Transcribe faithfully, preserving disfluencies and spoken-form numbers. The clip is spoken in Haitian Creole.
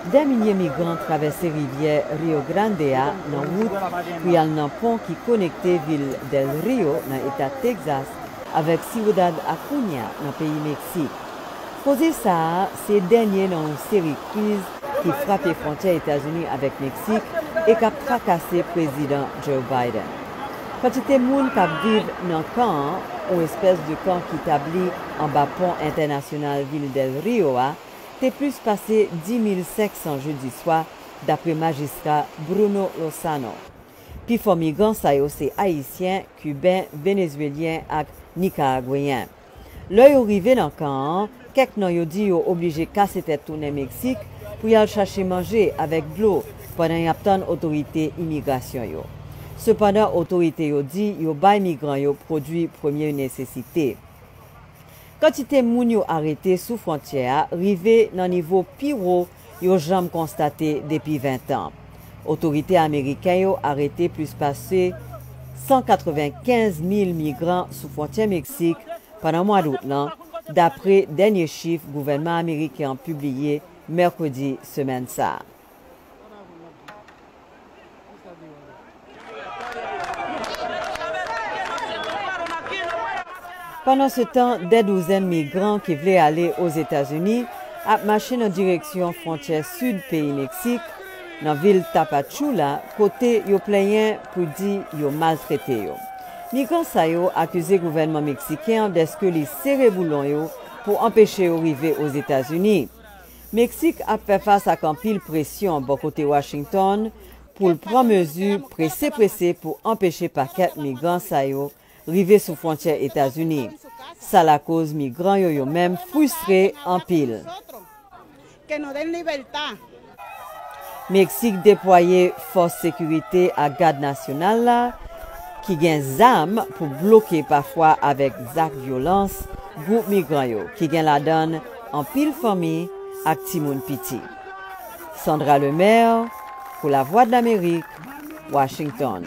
Dè milye migran travèse rivyè Rio Grande a nan wout pou y al nan pon ki konekte vil Del Rio, nan eta Texas, avèk Ciudad Acuña, nan peyi Meksik. Koze sa a se dènye nan yon seri kriz ki frape fwontyè Etazini avèk Meksik e k ap trakase Prezidan Joe Biden. Kantite moun k ap viv nan kan an, yon espès de kan ki tabli anba pon entènasyonal vil Del Rio a, te plis pase dis mil senk san jedi swa, dapre majistra Bruno Lozano. Pifò migran sa yo se Ayisyen, Kiben, Venezwelyen ak Nikaragweyen. Lè yo rive nan kan an, kèk nan yo di yo oblije kase tèt tounen Meksik pou y al chache manje avèk dlo pandan y ap tann otorite imigrasyon yo. Sepandan, otorite yo di yo bay migran yo pwodui premye nesesite. Kantite moun yo arete sou fwontyè a rive nan nivo pi wo yo janm konstate depi ven tan. Otorite ameriken yo arete plis pase san katrevenkenz mil migran sou fwontyè Meksik pandan mwa dout lan, dapre dènye chif gouvènman ameriken an pibliye mèkredi semèn sa a. Pandansetan, dè douzèn migran ki vle ale Ozetazini ap mache nan direksyon fwontyè sid peyi Meksik, nan vil Tapachula, kote yo plenyen pou di yo maltrete yo. Migran sa yo akize gouvènman meksiken an dèske li sere boulon yo pou anpeche yo rive Ozetazini. Meksik ap fè fas ak anpil presyon bò kote Washington pou l pran mezi prese prese pou anpeche pakèt migran sa yo rive sou fwontyè Etazini. Sa lakoz migran yo yo menm fristre anpil. Meksik deplwaye fòs sekirite ak gad nasyonal la ki gen zam pou bloke pafwa avèk zak vyolans gwoup migran yo ki gen ladan anpil fanmi ak timoun piti. Sandra Lemaire pou Lavwadlamerik, Washington.